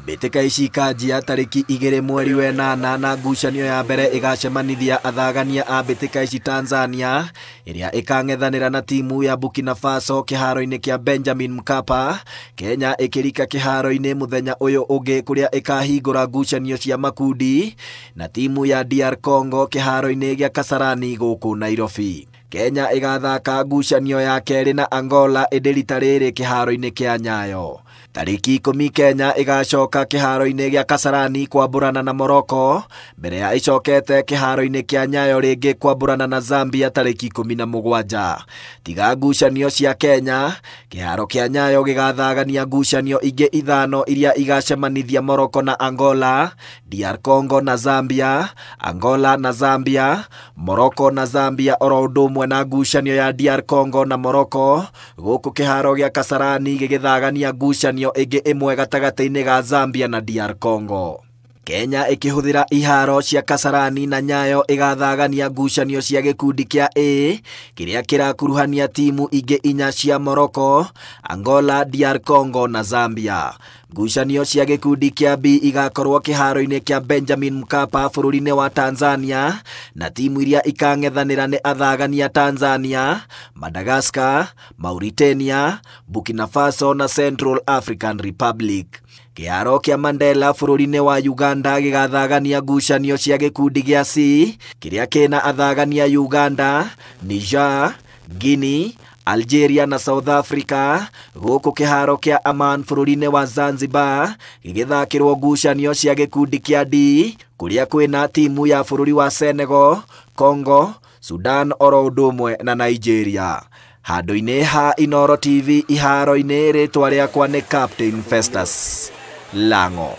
Mbĩtĩka ici ikanjia tarĩki 2 mweri wa 8 na ngucanio ya mbere ĩgacemanithia athagania a mbĩtĩka ici Tanzania ĩrĩa ĩkang'ethanĩra na timu ya Burkina Faso kĩharo-inĩ kĩa Benjamin Mkapa. Kenya ĩkĩrika kĩharo-inĩ mũthenya ũyũ ũngĩ kũrĩa ĩkahingũra ngucanio cia makundi na timu ya DR Congo kĩharo-inĩ gĩa Kasarani gũkũ Nairobi. Kenya ĩgathaka ngucanio ya kerĩ na Angola ĩndĩ rita rĩrĩ kĩharo-inĩ kĩa Nyayo. Tarĩki 10 Kenya ĩgacoka kĩharo-inĩ gĩa Kasarani kwambũrana na Morocco mbere ya ĩcokete kĩharo-inĩ kĩa Nyayo rĩngĩ kwambũrana na Zambia tarĩki 17. Tiga ngucanio cia Kenya, kĩharo kĩa Nyayo gĩgathagania ngucanio ingĩ 5 iria igacemanithia Morocco na Angola, DR Congo na Zambia, Angola na Zambia, Morocco na Zambia oro ũndũ ũmwe na ngucanio ya DR Congo na Morocco, gũkũ kĩharo gĩa Kasarani gĩgĩthagania ngucanio ĩngĩ ĩmwe gatagatĩ-inĩ ga Zambia na DR Congo. Kenya ĩkĩhũthĩra iharo cia Kasarani na Nyayo ĩgathagania ngucanio cia gĩkundi kĩa A kĩrĩa kĩrakuruhania timu ingĩ 4 cia Morocco, Angola, DR Congo na Zambia. Ngucanio cia gĩkundi kĩa B igakorwo kĩharo-inĩ kĩa Benjamin Mkapa bũrũri-inĩ wa Tanzania na timu iria ikang'ethanĩra nĩ athagania Tanzania, Madagascar, Mauritania, Burkina Faso na Central African Republic. Kĩharo kĩa Mandela bũrũri-inĩ wa Uganda gĩgathagania ngucanio cia gĩkundi gĩa C kĩrĩa kĩna athagania Uganda, Niger, Guinea, Algeria na South Africa, gũkũ kĩharo kĩa Aman bũrũri-inĩ wa Zanzibar gĩgĩthakĩrwo ngucanio cia gĩkundi kĩa D kũrĩa kwĩna timu ya bũrũri wa Senegal, Congo, Sudan oro ũndũ ũmwe na Nigeria. Handũ-inĩ ha Inooro TV iharo-inĩ, rĩtwa rĩakwa nĩ Captain Festus Lango.